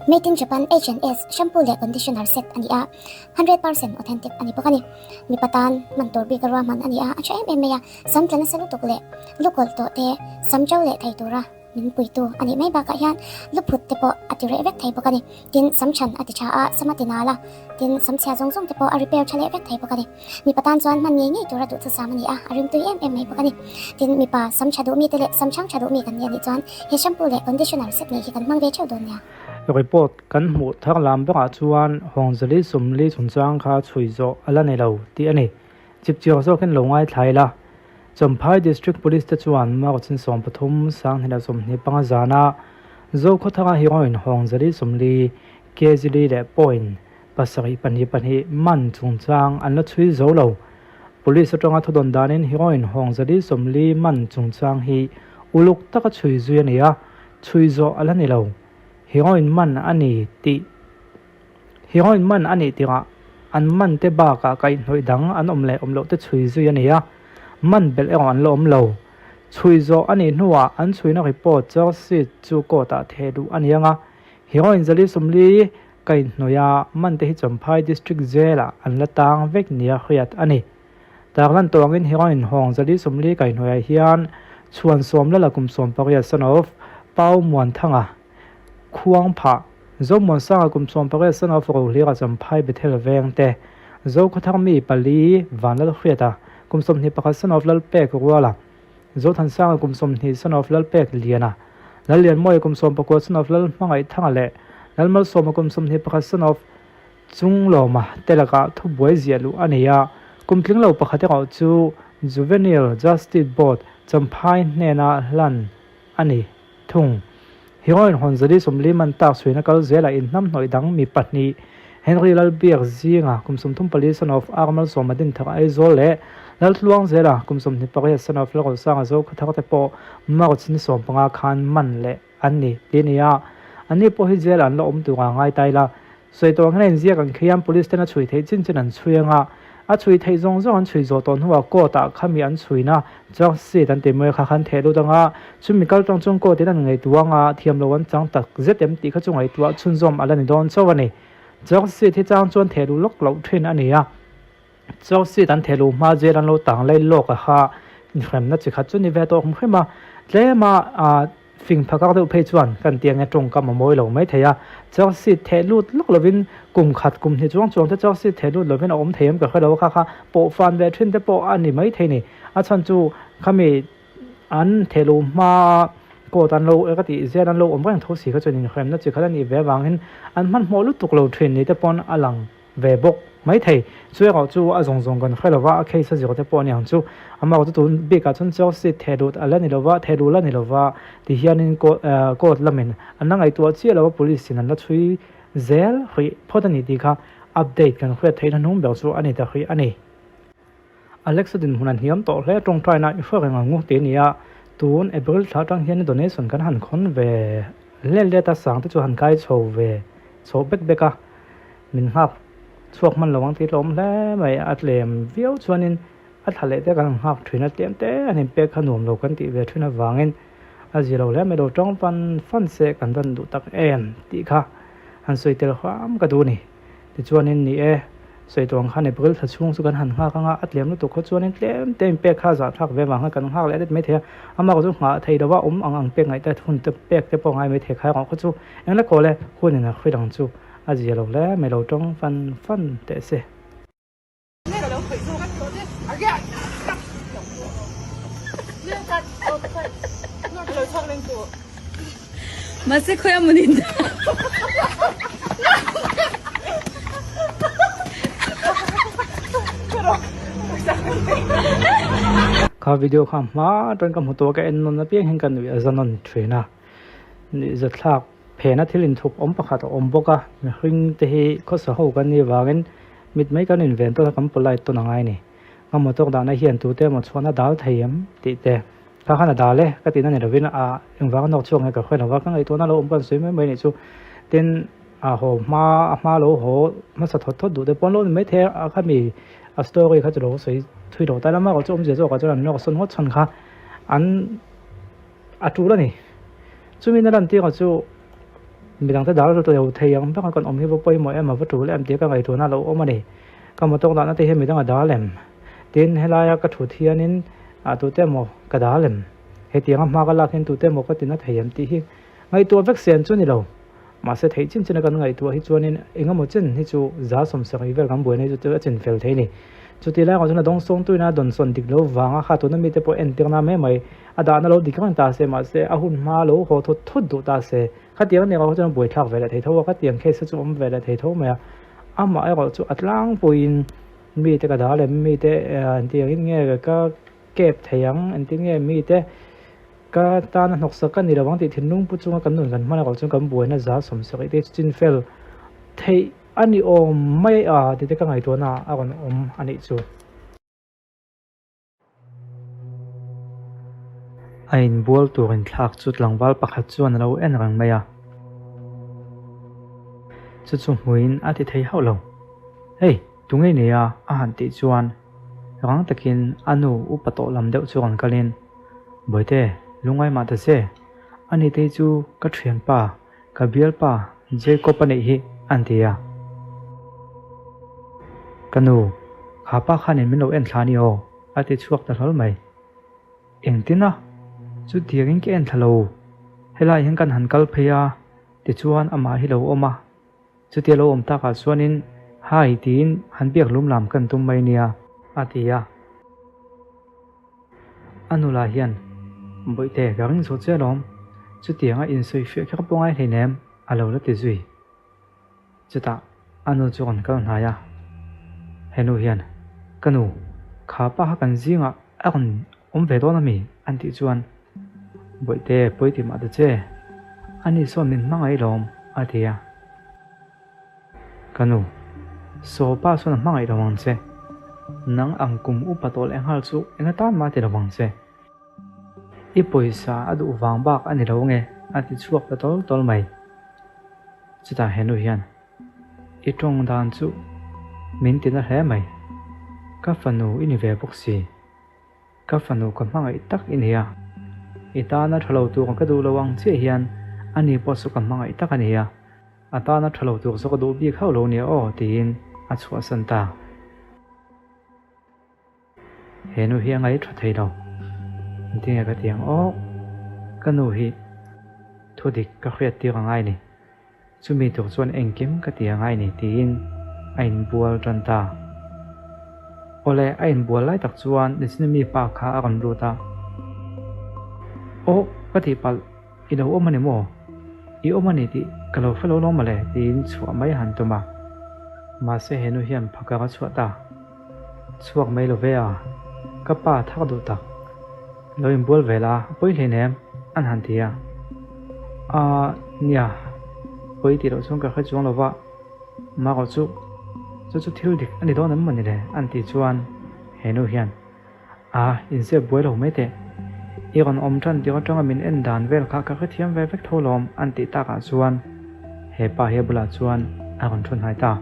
Made in Japan H&S shampoo leh conditioner set a ni a, 100% authentic a ni bawk a ni. Mipa tan hman tur bik a ruahman a ni a, a tha em em mai a, sam tla nasa lutuk leh lukawlh tawh te sam to leh thei tura min puitu a nih mai bakah hian luphut te pawh a ti reh vek thei bawk a ni. Tin, sam chhan a ti tha a, sam a ti nal a, tin, sam chhia zawng zawng te pawh a repair tha leh vek thei bawk a ni. Mipa tan chuan hman ngei ngei tura duhthusam a ni a, a rimtui em em mai bawk a ni. Tin, mipa sam tha duh mite leh sam chhang tha duh mi kan ni a nih chuan he shampoo leh conditioner set ngei hi kan hmang ve theuh dawn nia. Report kan hmuh thar lam berah chuan Hawngzali Sumli chungchang kha chhui zawh a la nei lo tih a ni. Chipchiar zawkin lo ngaithla ila. Champhai District Police te chuan March ni 13, 2025 zana Zokhawthanga heroin Hawngzali Sumli, Kezili leh Point pasarih pahnih pahnih man chungchang an la chhui zo lo. Police atanga thudawn danin heroin Hawngzali 40 man chungchang hi uluk taka chhui zui a ni a, chhui zawh a la ni lo. Heroin man a ni tih Heroin man a nih tirah an man te bakah kaihhnawih dang an awm leh awm loh te chhui zui a ni a, man belh erawh an la awm lo. Chhui zawh a nih hnuah an chhuina report charge sheet chu court ah theh duh a ni ang a, heroin 40 40 Kaihhnawih a man te hi Champhai District Jail ah an la tang vek nia hriat a ni. Tarlan tawngin heroin hawng 140 kaihhnawih ah hian chhuan sawm lala kum 18 son of Pau Muanthanga khuang phah, Zomuansanga kum 18 son of Rohlira Champhai Bethel veng te, Zokhawthar mi pali Vanlalhriata kum 21 son of Lalpek Ruala, Zothansanga kum 20 son of Lalpek Liana, Lallianmawia kum 19 son of Lalhmangaihthanga leh Lalmalsawma kum 21 son of Chunglawma te lakah thubuai ziah luh a nei a, kum tling lo pakhat erawh chu Juvenile Justice Board Champhai hnena hlan a ni thung. Heroin hawn 140 man tak chhuina kal zelah inhnamhnawih dang mi pahnih Henry Lalbiak zinga kum 34 son of R Malsawma Dinthar Aizawl leh Laltluang zela kum 28 son of Lalrosanga Zokhawthar te pawh March ni 15 khan man leh an ni ti a ni a. Anni pawh hi jail an la awm tur a ngai ta ila. Sawi tawh ang hian a inziak ang khian police ten a chhui theih chin chin an chhui anga, a chhui theih zawng zawng an chhui zawh tawh hnuah court ah khami an chhuina charge sheet an ti mai kha khan theh lut anga, chumi kal tang chuan court in an ngaihtuah anga thiam lo an chang tak zet em tih kha chu ngaihtuah chhunzawm a la ni dawn chauh a ni. Charge sheet hi chang chuan theh luh lawk loh thin a ni a. Charge sheet an theh luh hma jail an lo tang lai lawk a kha inhremna chi khat chu ni ve tawh hrim hrim a, tlema ah Fing phakak deuh phei chuan kan ti ange tawngkam a mawi lo mai thei a, charge sheet theh lut lawk lovin kum khat kum hnih chuang chuang te charge sheet theh lut lovin a awm thei em ka hre lo a kha kha pawh fan ve thin te pawh a ni mai thei ni. A chhan chu khami an theh luh hma court an lo ka tih zel an lo awm reng tho si kha chuan inhremna chi khat a nih ve avangin an hmanhmawh lutuk lo thin ni te pawn a lang. Ve bawk mai thei. Chu erawh chu a zawng zawng kan hre lova, a case a zir te pawh a ni ang chu. Amah chu tun bikah chuan Chelsea theh lut a la ni lova, theh lut la ni lova ti hianin court court lamin an la ngaihtuah chiah lo a, police in an la chhui zel hrih phawt a ni tih kha update kan hriat theihna hnung ber chu a ni ta hrih a ni. Alexa dinhmun an hniam tawh hle tawngtaina i hre reng ang u tih a ni a, tun April thla atang hian donation kan han khawn ve let let a, sang te chu han kai chho ve chho bek bek a. Min nghak chhuak hman lo ang tih tlawm hle mai, a tlem viau chuanin a thla leh te kan han nghak thin a, tlem te an inpek kha nuam lo kan tih ve thin avangin a zia lo hle mai lo, tawng fan fan se kan van duh tak em tih kha han sawi tel hram ka duh a ni. Tichuanin ni e, sawi tawh ang khan April thla chhung chu kan han nghak anga a tlem lutuk khaw chuanin tlem te inpek kha zahthlak ve vang khan kan nghak leh det maithei a, amah chu nghah thei lova awm ang ang pek ngaih te hun te pek te pawh a ngai maithei khai erawh khaw chu engla kawl e, hunin a hrilh ang chu. A zia lo hle mai lo tawng fan fan teh se. Mahse khawi a munin ta. Kha video kha hma atang ka hmu tawh a ka en nawn apiang hian ka nuih a za nawn thin a, nuih zathlak. Phena thil inthup awm pakhat a awm bawk a, mihring te hi khawsa ho kan nih vangin mit mai kan inven tawn a, kan polite tawn a ngai a ni. Ka motor dahna hian tute emaw chhuahna a dal thei em tih te kha khan a dal e ka tihna ni lovin a engvanga nawk chhuak nge ka hre lova, ka ngaihtuahna lo awm kan sawi mai mai a nih chu. Tin, a haw hma a hma lo haw hmasa thawt thawt duh te pawh an lo ni mai thei a, khami a story kha chu lo sawi thui lo ta ila, amaherawhchu chu awmzia zawkah chuan an nawk sawn ngawt chhan kha an. A tul a ni. Chumi na lantirah chu Midangte dal lo thei ang baka kan awm hi va pawimawh em a va tul em tih ka ngaihtuahna a lo awm a ni. Ka motor dahna te hian midang a dal em? Tin, helaia ka thut hianin ah tute emaw ka dal em? Hetianga hma ka lak hian tute emaw ka tina thei em tih hi ngaihtuah vek sen chu a ni lo. Mahse theih chin china kan ngaihtuah hi chuanin engemaw chen hi chu 70% vel kan buaina hi chu a chin fel thei a ni. Chuti lai erawh chuan a dawngsawng tuina a dawnsawn dik lo vanga kha tuna mite pawh entirna mai mai a dahna lo dik reng ta se mahse a hun hma lo haw thut thut duh ta se khatiang nen erawh chuan buaithlak ve leh thei tho a, khatiang case te chu awm ve leh thei tho mai a. Amah erawh chu a tlangpuiin mite ka dah lem mite engtiangin nge ka kep thei ang engtin nge mite Ka tana hnawksak ka ni lo ang tih thinlung pu chunga kan nun kan hman erawh chuan kan buaina 70% te chu chinfel theih a ni awm mai a tih te ka ngaihtuahna a rawn awm a nih chu. A inbual tur inthlak chu tlangval pakhat chuan a lo en reng mai a, chu chu hmuin a ti thei hauh lo. Hei, tunge i nei a? a han tih chuan rang takin a nu upa tawh lam deuh chu rawn kalin, Bawihte, lungngai mah ta che. Ani te hi chu ka thianpa, ka bialpa Jacob a neih hi an ti a. Ka nu, kha pa khanin min lo en thla a ni aw, a ti chhuak ta hlawl mai. Engtin a? Chutiangin ka en thla lo. Helaiah hian kan han kal phei a, tichuan amah hi lo awm a. Chutia lo awm takah chuanin, Hi tiin han biak lum lam kan tum mai nia, a ti a. A nula hian, Bawihte, ka ring zawh che alawm. Chutianga insawifiah kher pawh ngai hleinem, a lo la ti zui. Chutah a nu chu rawn kal hnai a. He nu hian, Ka nu, kha pa kha kan zingah a rawn awm ve dawn a mi? an tih chuan, Bawihte, pawi ti mah ta che. Ani sawn min hmangaih lawm, a ti a. Ka nu, saw pa sawn a hmangaih lo ang che. Nang ang kum upa tawh leh nghal chu eng atan mah ti lo ang che. I pawisa a duh vang bak a ni lo nge, a ti chhuak ta tawl tawl mai. Chutah he nu hian, I tawng dan chu min ti na hle mai. Ka fanu i ni ve bawk si. Ka fanu ka hmangaih tak i nia. I tana tha lo tur ka duh lo ang chiah hian ani pawh chu ka hmangaih tak a nia. A tana tha lo tur chu ka duh bik hauh lo nia aw tiin a chhuahsan ta. He nu hi a ngaih tha thei lo. Engtinge ka ti ang aw? Ka nu hi thudik ka hriat tir a ngai ni. Chumi tur chuan engkim ka ti a ngai ni tiin a inbual tan ta. Awle, a inbual lai tak chuan Nichina mi pa kha a rawn lut a. Aw, ka tihpalh, i lo awm a ni maw? I awm a ni tih ka lo hre lo lawm mawle tiin chhuah mai a han tum a. Mahse he nu hian phakar a chhuah ta. Chhuak mai lo ve a, ka pa thak duh tak. Lo inbual ve la, a pawi hleinem, an han ti a. Aaa, nia, pawi tih loh chuan ka hre chuang lo va, Maro chu, chu chu thil dik a ni dawn em mawni le? an tih chuan he nu hian, Aa, inzep buai lo mai teh. I rawn awm tan tir atanga min en dan vel kha ka hrethiam ve vek tho lawm, an tih takah chuan he pa hi a bulah chuan a rawn thu hnai ta.